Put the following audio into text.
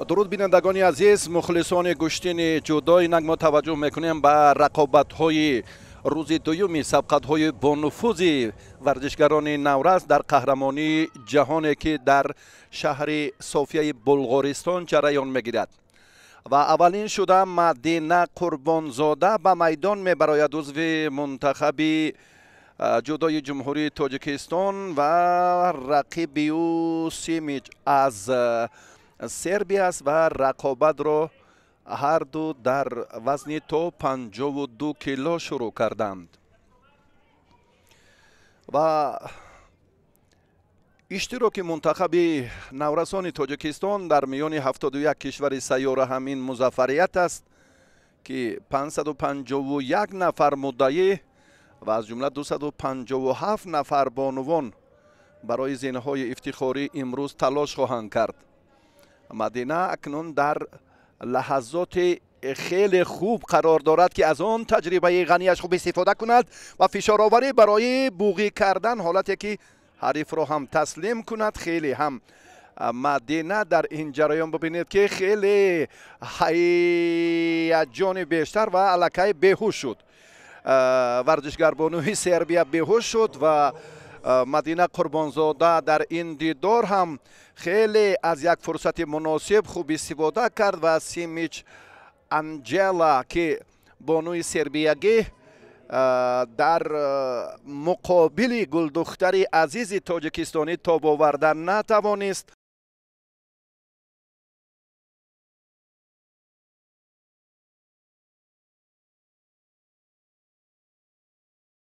Дуруд, бинандагони азиз, мухлисони гӯштини ҷудо. Инак мо таваҷҷӯҳ мекунем ба рақобатҳои рӯзи дуюми сабқатҳои бонуфузи варзишгарони наврас дар қаҳрамонии ҷаҳоне, ки дар шаҳри Софияи Булғористон ҷараён мегирад. Ва аввалин шуда Мадина Қурбонзода ба майдон мебарояд, узви мунтахаби ҷудои Ҷумҳурии Тоҷикистон, ва рақиби ӯ Симич аз Сербия аст. Ва рақобатро ҳарду дар вазни то 52 кило шурӯъ карданд. Ва иштироки мунтахаби наврасони Тоҷикистон дар миёни 71 кишвари сайёра ҳамин музаффарият аст, ки 551 нафар муддаӣ ва аз ҷумла 257 нафар бонувон барои зинаҳои ифтихорӣ имрӯз талош хоҳанд кард. Мадина акнун дар лаҳазоти хеле хуб қарор дорад, ки аз он таҷрибаи ғанияш хуб истифода кунад ва фишороварӣ барои буғӣ кардан, ҳолате ки ҳарифро ҳам таслим кунад. Хеле ҳам Мадина дар ин ҷараён, бибинед, ки хеле ҳаяҷони бештар ва аллакай беҳуш шуд. Варзишгарбонуи Сербия беҳуш шуд ва Мадина Қурбонзода дар ин дидор ҳам хеле аз як фурсати муносиб хуб истифода кард ва Симич Анҷела, ки бонуи сербиягӣ, дар муқобили гулдухтари азизи тоҷикистонӣ тоб оварда натавонист.